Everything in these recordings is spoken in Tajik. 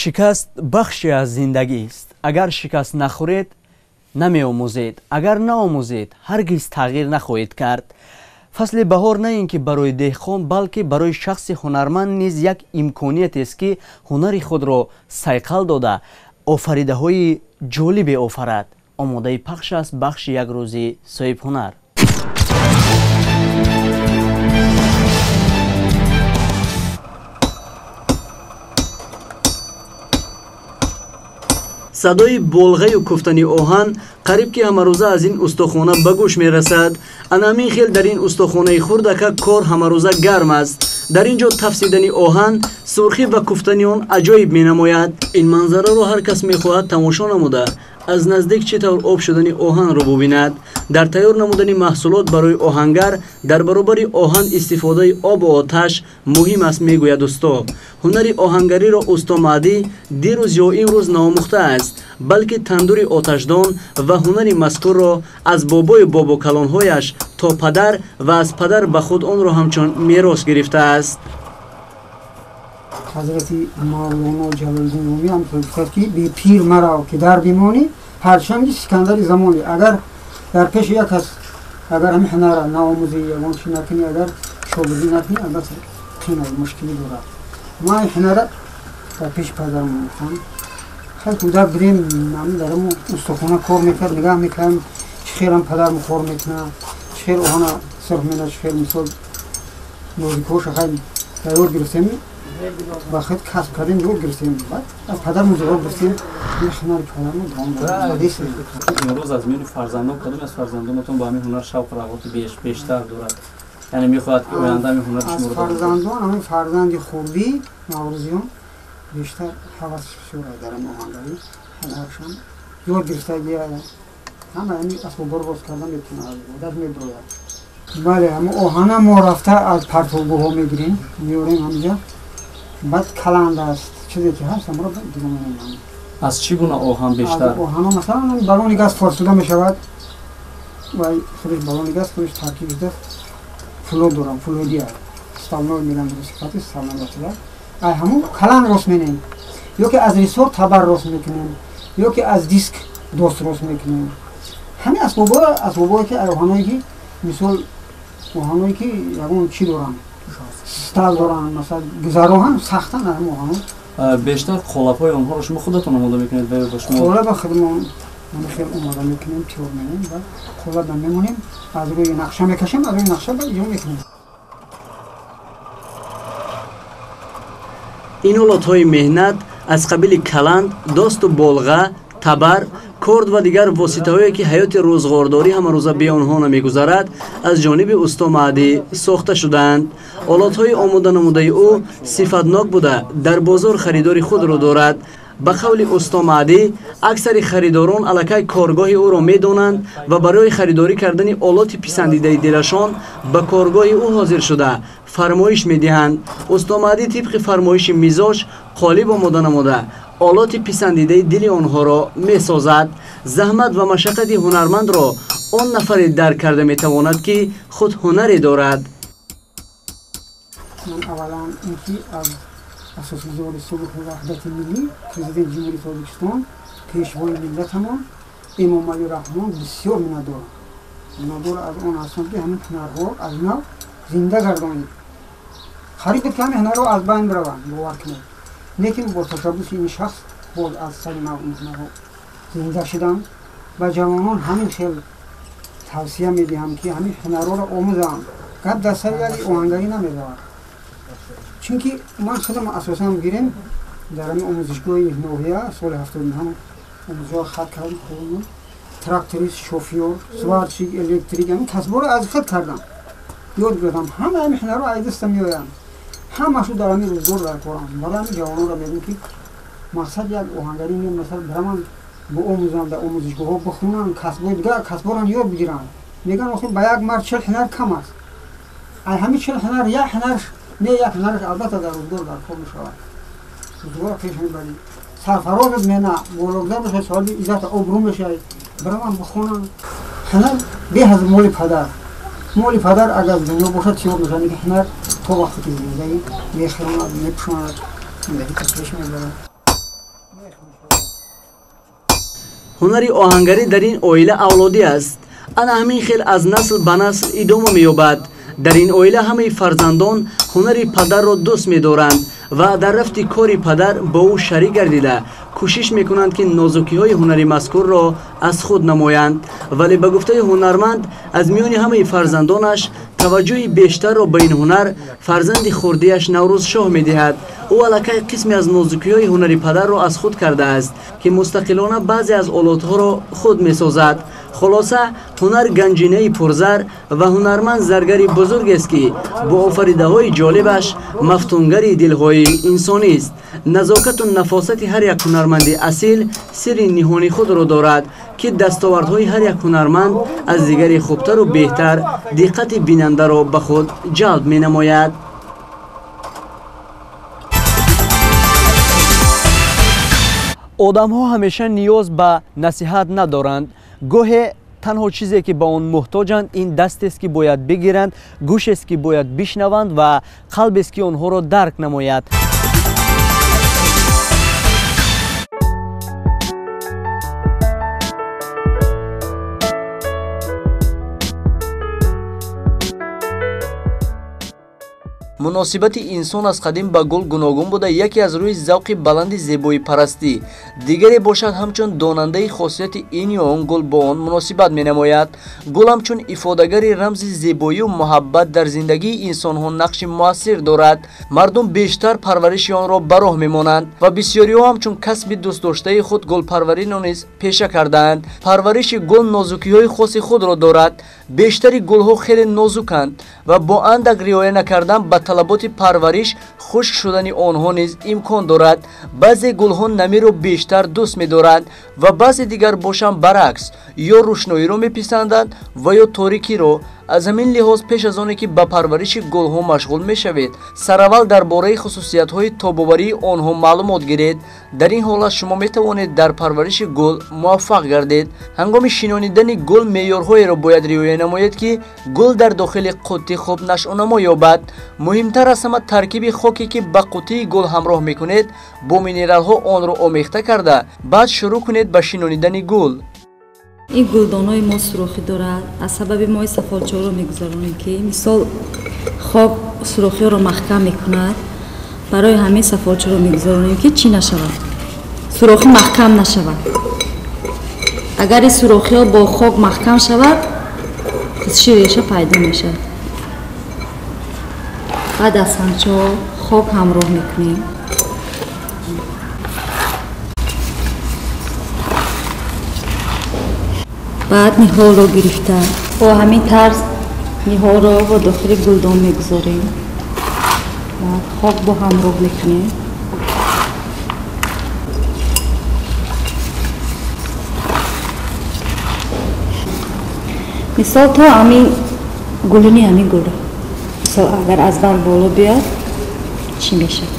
Шикаст бахше аз зиндагист. Агар шикаст нахӯред, намеомӯзед. Агар наомӯзед, ҳаргиз тағйир нахоҳед кард. Фасли баҳор на ин ки барои деҳқон, балки барои шахси ҳунарманд низ як имкониятест, ки ҳунари худро сайқал дода, офаридаҳои ҷолибе офарад. Омодаи пахш аст бахши як рӯзи соҳибҳунар. Садои болғаю куфтани оҳан қариб ки ҳамарӯза аз ин устохона ба гӯш мерасад. Ана ҳамин хел дар ин устохонаи хурдака кор ҳамарӯза гарм аст. Дар ин ҷо тафсидани оҳан, сурхӣ ва куфтани он аҷоиб менамояд. Ин манзараро ҳар кас мехоҳад тамошо намуда, аз наздик чӣ тавр об шудани оҳанро бубинад. Дар тайёр намудани маҳсулот барои оҳангар дар баробари оҳан истифодаи обу оташ муҳим аст, мегӯяд усто. Ҳунари оҳангариро усто Маҳдӣ дирӯз ё имрӯз наомӯхтааст, балки тандури оташдон ва ҳунари мазкурро аз бобою бобокалонҳояш то падар ва аз падар ба худ онро ҳамчун мерос гирифтааст. Ҳазрати Мавлоно Ҷалолиддин Румӣ ҳам гуфтааст, ки бепир марав, ки дар бимонӣ, парчанги Сикандари замонӣ. Агар дар пеши як кас, агар ҳамин ҳунарра наомӯзӣ, ягон чи накунӣ, агар шогирдӣ накунӣ, албатта қийин, мушкилӣ дорад. Ман ин ҳунарра дар пеши падарам омӯхтам. Хеле кӯдак будем, дар ҳамун устохона кор мекард, нигаҳ мекардем, чӣ хелам падарам кор мекунад, чӣ хел оҳана сурх менад, чӣ хел мисол нозикҳоша хел дар ёд гирифтем, ба худ касб кардем, ёд гирифтем. Баъд аз падармон ёд гирифтем, ин ҳунари падармон давом дод. Имрӯз аз миёни фарзандон кадоме аз фарзандонатон ба ҳамин ҳунар шавқу рағбати бештар дорад? Яъне мехоҳад, ки оянда ҳамин ҳунари Аз шуморо фарзандон ҳамин фарзанди хурдӣ Наврӯзиён бештар ҳавасш бисёр аст дар ҳамин оҳангарӣ. Ҳунаршон ёд гирифтагӣ, ҳама ҳамин асбобҳоро рост кардан метавонад, одат мебирояд. Бале, ҳамин оҳана мо рафта аз партовгоҳҳо мегирем, меорем ҳаминҷа. Баъд каланд аст, чизе ки ҳаст, ҳамаро дига мемонем. Аз чӣ гуна оҳан бештар? Аз оҳано масалан баллони газ форсуда мешавад ва худаш баллони газ худаш таркиб шуда фулод дорам, фулодӣ аст, стальной мегӯянд, сифати стальной масалан. Ай ҳамун каланд рост менем, ё ки аз рисор табар рост мекунем, ё ки аз диск дост рост мекунем. Ҳамин асбобҳо, асбобҳое ки оҳаное ки мисол оҳаное ки ягон чӣ доранд, стал доранд, масалан гузароҳан сахтан, ҳамин оҳано. Бештар қолабҳои онҳоро шумо худатон омода мекунед ва ё ба шумо? Қолаба худмон ҳамин хел омода мекунем, тиёр менем ва қолаба мемонем, аз рӯи нақша мекашем, аз рӯи нақша ба иҷро мекунем. Ин олотҳои меҳнат аз қабили каланд, досту болға, табар, корд ва дигар воситаҳое, ки ҳаёти рӯзғордорӣ ҳамарӯза бе онҳо намегузарад, аз ҷониби усто Маҳдӣ сохта шудаанд. Олотҳои омода намудаи ӯ сифатнок буда, дар бозор харидори худро дорад. Ба қавли усто Маҳдӣ, аксари харидорон аллакай коргоҳи ӯро медонанд ва барои харидорӣ кардани олоти писандидаи дилашон ба коргоҳи ӯ ҳозир шуда фармоиш медиҳанд. Усто Маҳдӣ тибқи фармоиши мизоҷ қолиб омода намуда, олоти писандидаи дили онҳоро месозад. Заҳмат ва машаққати ҳунармандро он нафаре дарк карда метавонад, ки худ ҳунаре дорад. Ман аввалан ин ки аз асосгузори сулҳу ваҳдати миллӣ, президенти Ҷумҳурии Тоҷикистон, пешвои миллатамон Эмомалӣ Раҳмон бисёр миннатдорам. Миннатдор аз он ҳастам, ки ҳамин ҳунарҳо аз нав зинда гардонид. Қариб буд, ки ҳамин ҳунарҳо аз байн бираванд, бовар кунед. Лекин бо ташаббуси ин шахс боз аз сари нав ин ҳунарҳо зинда шуданд. Ба ҷавонон ҳамин хел тавсия медиҳам, ки ҳамин ҳунарҳоро омӯзанд. Гап дар сари як оҳангарӣ намеравад, чунки ман худам асосан гирем дар ҳамин омӯзишгоҳи ноҳия соли 79 омӯзишгоҳ хат кардам, хуб, тракторист, шофёр, сварщик, электрик, ҳамин касбҳоро аз худ кардам, ёд гирифтам. Ҳама ҳамин ҳунарҳо аз дастам меоянд, ҳамашу дар ҳамин рӯзгор дар корам. Барои ҳамин ҷавононро мегӯям, ки мақсад як оҳангарӣ не, масалан бираванд биомӯзанд, дар омӯзишгоҳҳо бихонанд, касбҳои дигар касбҳоро ёд бигиранд. Мегӯянд, охир ба як мард 40 ҳунар кам аст. Ай ҳамин 40 ҳунар як ҳунарш не, як ҳунарш албатта дар рӯзгор дар кор мешавад. Рӯзгорро пеш мебарӣ, сарфарозат мена бологзар мешавад, соҳиби иззату обрӯ мешавӣ. Бираванд бихонанд. Ҳунар беҳ аз моли падар. Моли падар агар дунё бошад тиёр мешавад, лекин ҳунар то вақте ки зиндаӣ мехӯронад, мепӯшонад, зиндагита пеш мебарад. Ҳунари оҳангарӣ дар ин оила авлодӣ аст. Ана ҳамин хел аз насл ба насл идома меёбад. Дар ин оила ҳамаи фарзандон ҳунари падарро дӯст медоранд ва дар рафти кори падар бо ӯ шарик гардида кӯшиш мекунанд, ки нозукиҳои ҳунари мазкурро аз худ намоянд. Вале ба гуфтаи ҳунарманд, аз миёни ҳамаи фарзандонаш таваҷҷӯҳи бештарро ба ин ҳунар фарзанди хурдиаш Наврӯзшоҳ медиҳад. Ӯ аллакай қисме аз нозукиҳои ҳунари падарро аз худ кардааст, ки мустақилона баъзе аз олотҳоро худ месозад. Хулоса, ҳунар ганҷинаи пурзар ва ҳунарманд заргари бузургест, ки бо офаридаҳои ҷолибаш мафтунгари дилҳои инсонист. Назокату нафосати ҳар як ҳунарманди асил сирри ниҳони худро дорад, ки дастовардҳои ҳар як ҳунарманд аз дигари хубтару беҳтар диққати бинандаро ба худ ҷалб менамояд. Одамҳо ҳамеша ниёз ба насиҳат надоранд. Гоҳе танҳо чизе, ки ба он муҳтоҷанд, ин дастест, ки бояд бигиранд, гӯшест, ки бояд бишнаванд ва қалбест, ки онҳоро дарк намояд. Муносибати инсон аз қадим ба гул гуногун буда, яке аз рӯи завқи баланди зебоипарастӣ, дигаре бошад ҳамчун донандаи хосияти ин ё он гул бо он муносибат менамояд. Гул ҳамчун ифодагари рамзи зебоию муҳаббат дар зиндагии инсонҳо нақши муассир дорад. Мардум бештар парвариши онро ба роҳ мемонанд ва бисёриҳо ҳамчун касби дӯстдоштаи худ гулпарвариро низ пеша кардаанд. Парвариши гул нозукиҳои хоси худро дорад. Бештари гулҳо хеле нозуканд ва бо андак риоя накардан ба талаботи парвариш хушк шудани онҳо низ имкон дорад. Баъзе гулҳо намиро бештар дӯст медоранд ва баъзе дигар бошанд баръакс, ё рӯшноиро меписанданд ва ё торикиро. Аз ҳамин лиҳоз пеш аз оне ки ба парвариши гулҳо машғул мешавед, сараввал дар бораи хусусиятҳои тобоварии онҳо маълумот гиред. Дар ин ҳолат шумо метавонед дар парвариши гул муваффақ гардед. Ҳангоми шинонидани гул меъёрҳоеро бояд риоя намоед, ки гул дар дохили қуттӣ хуб нашъунамо ёбад. Муҳимтар аз ҳама таркиби хоке, ки ба қуттии гул ҳамроҳ мекунед, бо минералҳо онро омехта карда, баъд шурӯъ кунед ба шинонидани гул. Ин гулдонҳои мо сурохӣ дорад. Аз сабаби мо сафолчаҳоро мегузаронем, ки мисол хок сурохиҳоро маҳкам мекунад. Барои ҳамин сафолчаро мегузаронем, ки чӣ нашавад, сурохӣ маҳкам нашавад. Агар ин сурохиҳо бо хок маҳкам шавад, хусши реша пайдо мешавад. Баъд аз сангчаҳо хок ҳамроҳ мекунем. Баъд ниҳолро гирифта бо ҳамин тарз ниҳолро бо дохили гулдон мегузорем. Баъд хок бо ҳамроҳ мекунем. Мисол то ҳамин гулуни ҳамин гулро, мисол агар аз барг боло биёд, чӣ мешавад?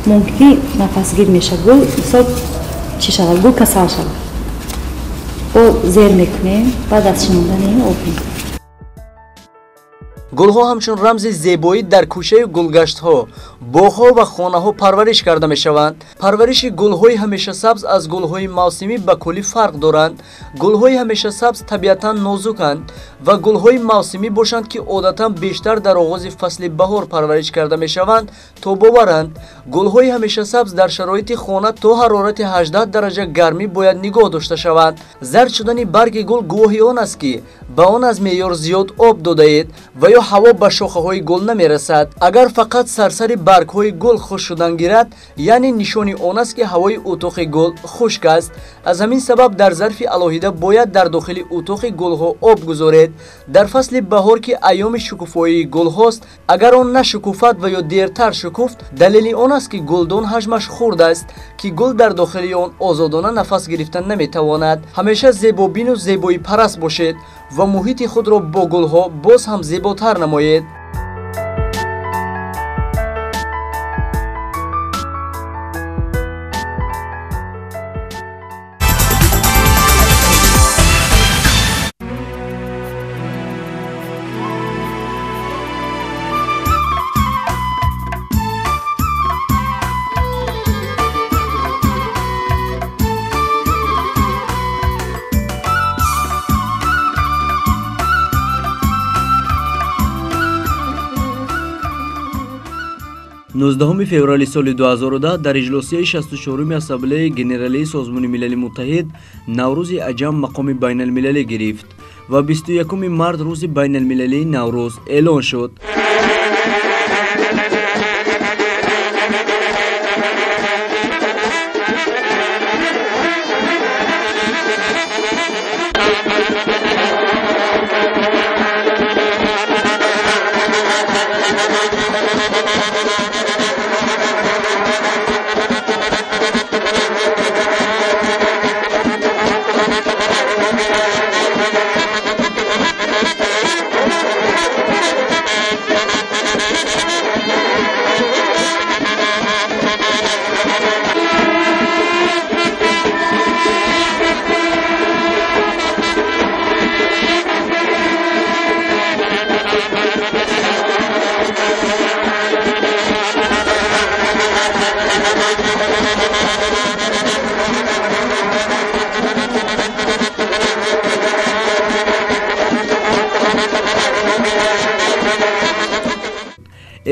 Мумкин нафасгир мешавад гул, мисол чӣ шавад? Гул касал шавад. Бо зер мекунем, баъд аз шинондани ин об мекунем. Гулҳо ҳамчун рамзи зебоӣ дар кӯчаи гулгаштҳо, боғҳо ва хонаҳо парвариш карда мешаванд. Парвариши гулҳои ҳамешасабз аз гулҳои мавсимӣ ба куллӣ фарқ доранд. Гулҳои ҳамешасабз табиатан нозуканд ва гулҳои мавсимӣ бошанд, ки одатан бештар дар оғози фасли баҳор парвариш карда мешаванд, тобоваранд. Гулҳои ҳамешасабз дар шароити хона то ҳарорати 18 дараҷа гармӣ бояд нигоҳ дошта шаванд. Зард шудани барги гул гувоҳи он аст, ки ба он аз меъёр зиёд об додаед ва ё ҳаво ба шохаҳои гул намерасад. Агар фақат сарсари баргҳои гул хушк шудан гирад, яъне нишони он аст, ки ҳавои утоқи гул хушк аст. Аз ҳамин сабаб дар зарфи алоҳида бояд дар дохили утоқи гулҳо об гузоред. Дар фасли баҳор, ки айёми шукуфоии гулҳост, агар он нашукуфад ва ё дертар шукуфт, далели он аст, ки гулдон ҳаҷмаш хурд аст, ки гул дар дохили он озодона нафас гирифта наметавонад. Ҳамеша зебобину зебоипараст бошед ва муҳити худро бо гулҳо боз ҳам зеботар намоед. 19 феврали соли 2010 дар иҷлосияи 64-уми Ассамблеяи Генералии Созмони Милали Муттаҳид Наврӯзи Аҷам мақоми байналмилалӣ гирифт ва 21 март рӯзи байналмилалии Наврӯз эълон шуд.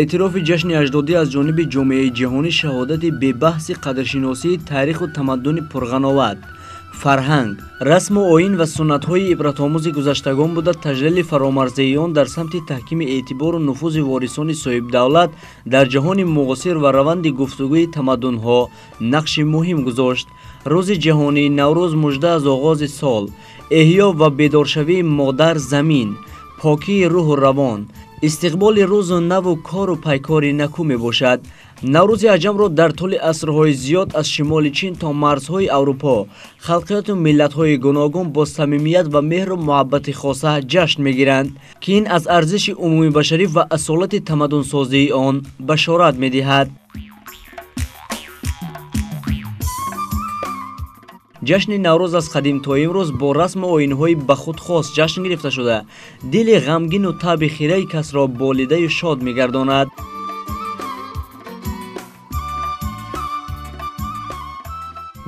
Эътирофи ҷашни аҷдодӣ аз ҷониби ҷомеаи ҷаҳонӣ шаҳодати бебаҳси қадршиносии таъриху тамаддуни пурғановат, фарҳанг, расму оин ва суннатҳои ибратомӯзи гузаштагон буда, таҷлили фаромарзии он дар самти таҳкими эътибору нуфузи ворисони соҳибдавлат дар ҷаҳони муосир ва раванди гуфтугӯи тамаддунҳо нақши муҳим гузошт. Рӯзи ҷаҳонии Наврӯз мужда аз оғози сол, эҳё ва бедоршавии модар замин, покии рӯҳу равон, истиқболи рӯзу наву кору пайкори накӯ мебошад. Наврӯзи Аҷамро дар тӯли асрҳои зиёд аз шимоли Чин то марзҳои Аврупо халқияту миллатҳои гуногун бо самимият ва меҳру муҳаббати хоса ҷашн мегиранд, ки ин аз арзиши умумибашарӣ ва асолати тамаддунсозии он башорат медиҳад. Ҷашни Наврӯз аз қадим то имрӯз бо расму оинҳои ба худ хос ҷашн гирифта шуда, дили ғамгину таби хираи касро болидаю шод мегардонад.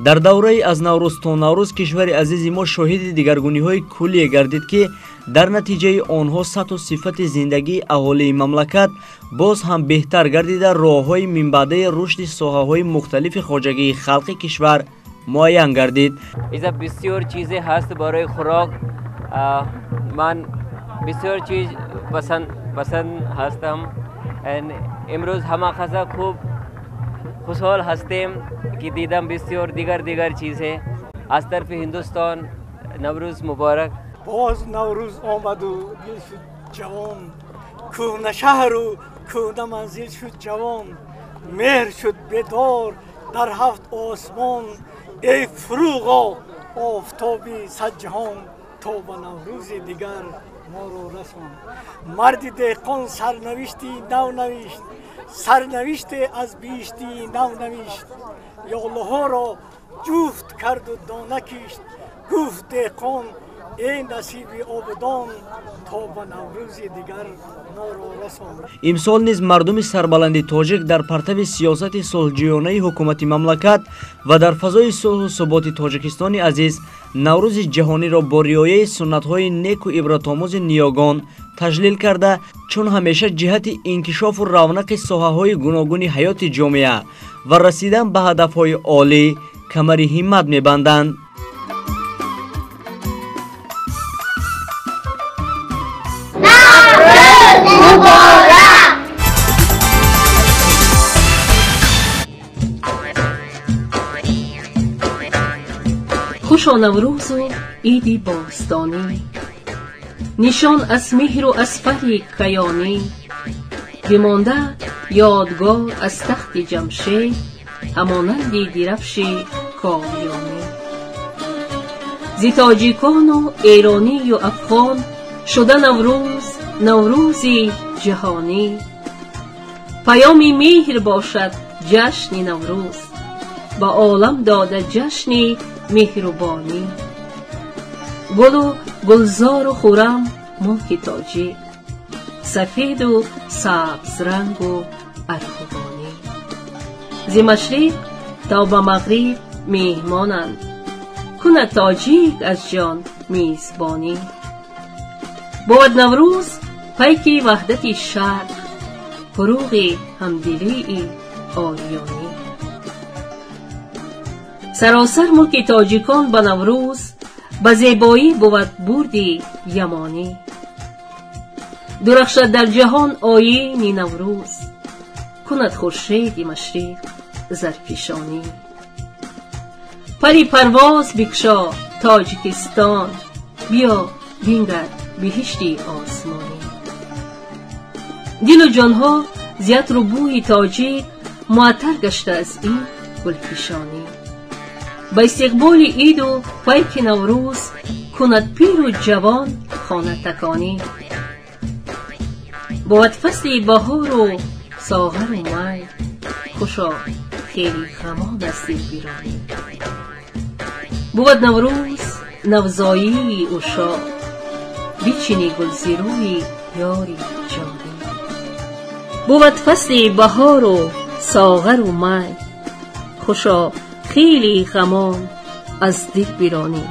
Дар давраи аз Наврӯз то Наврӯз кишвари азизи мо шоҳиди дигаргуниҳои куллие гардид, ки дар натиҷаи онҳо сатҳу сифати зиндагии аҳолии мамлакат боз ҳам беҳтар гардида, роҳҳои минбаъдаи рушди соҳаҳои мухталифи хоҷагии халқи кишвар муайян гардид. Иза бисёр чизе ҳаст барои хӯрок. Ман бисёр чиз пасанд ҳастам. Имрӯз ҳама хаса хуб хушҳол ҳастем, ки дидам бисёр дигар дигар чизе. Аз тарафи Ҳиндустон Наврӯз муборак. Боз Наврӯз омаду дил шуд ҷавон, кӯҳна шаҳру кӯҳна манзил шуд ҷавон, меҳр шуд бедор дар ҳафт осмон, эй фурӯғо офтоби сад ҷаҳон, то ба Наврӯзи дигар моро расон. Марди деҳқон сарнавишти нав навишт, сарнавиште аз биҳишти нав навишт, ёлаҳоро ҷуфт карду дона кишт, гуфт деҳқон эй насиби обудон, то ба Наврӯзи дигар моро расон. Имсол низ мардуми сарбаланди тоҷик дар партави сиёсати сулҳҷӯёнаи ҳукумати мамлакат ва дар фазои сулҳу суботи Тоҷикистони азиз Наврӯзи ҷаҳониро бо риояи суннатҳои неку ибратомӯзи ниёгон таҷлил карда, чун ҳамеша ҷиҳати инкишофу равнақи соҳаҳои гуногуни ҳаёти ҷомеа ва расидан ба ҳадафҳои олӣ камари ҳиммат мебанданд. Хушо Наврӯзу иди бостонӣ, нишон аз меҳру аз фарри каёнӣ, бимонда ёдгор аз тахти Ҷамшед, ҳамонанди дирафши ковиёнӣ. Зи тоҷикону эронию афғон шуда Наврӯз Наврӯзи ҷаҳонӣ. Паёми меҳр бошад ҷашни Наврӯз, ба олам дода ҷашни меҳрубонӣ. Гулу гулзору хуррам мулки тоҷик, сафеду сабзрангу арғувонӣ. Зи машриқ то ба мағриб меҳмонанд, кунад тоҷик аз ҷон мизбонӣ. Бовад Наврӯз пайки ваҳдати шарқ, фурӯғи ҳамдилии ориёнӣ. Саросар мулки тоҷикон ба Наврӯз ба зебоӣ бувад бурди ямонӣ. Дурахшад дар ҷаҳон оини Наврӯз, кунад хуршеди машриқ зарфишонӣ. Пари парвоз бикшо Тоҷикистон, биё бингар биҳишти осмонӣ. Дилу ҷонҳо зи атру бӯи тоҷик муаттар гашта аз ин гулфишонӣ. Ба истиқболи иду пайки Наврӯз кунад пиру ҷавон хонатаконӣ. Бувад фасли баҳору соғару май, хушо хели ғамон аз дилбиронӣ. Бувад Наврӯз навзоии ушоқ, бичини гулзирӯи ёри ҷонӣ. Бувад фасли баҳору соғару май, хушо хели ғамон аз дил биронӣ.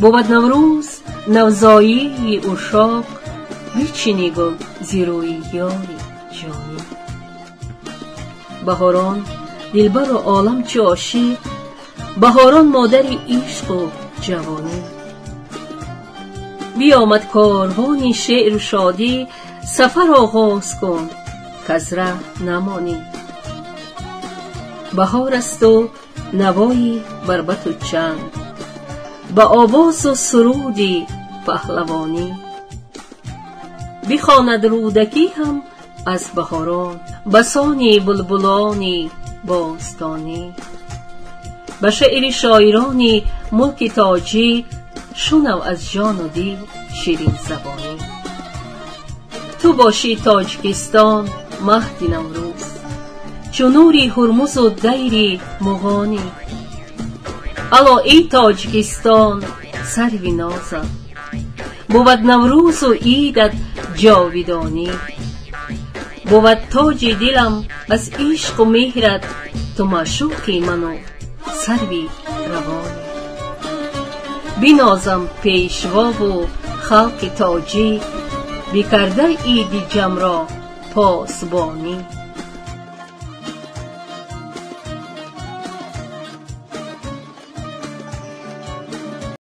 Бувад Наврӯз навзоии ушоқ, бичини гул зирӯи ёри ҷонӣ. Баҳорон дилбару олам чӣ ошиқ, баҳорон модари ишқу ҷавонӣ. Биомад корвони шеъру шодӣ, сафар оғоз кун каз раҳ намонӣ. Баҳор асту навои барбату чанг, ба овозу суруди паҳлавонӣ. Бихонад Рӯдакӣ ҳам аз баҳорон, басони булбулони бостонӣ. Ба шеъри шоирони мулки тоҷик шунав аз ҷону дил ширинзабонӣ. Ту бошӣ Тоҷикистон маҳди Наврӯз, чу нури Ҳурмузу дайри муғонӣ. Ало эй Тоҷикистон сарви нозам, бувад Наврӯзу идат ҷовидонӣ. Бувад тоҷи дилам аз ишқу меҳрат, ту маъшуқи ману сарви равонӣ. Бинозам пешвову халқи тоҷик, бикарда иди ҷамро посбонӣ.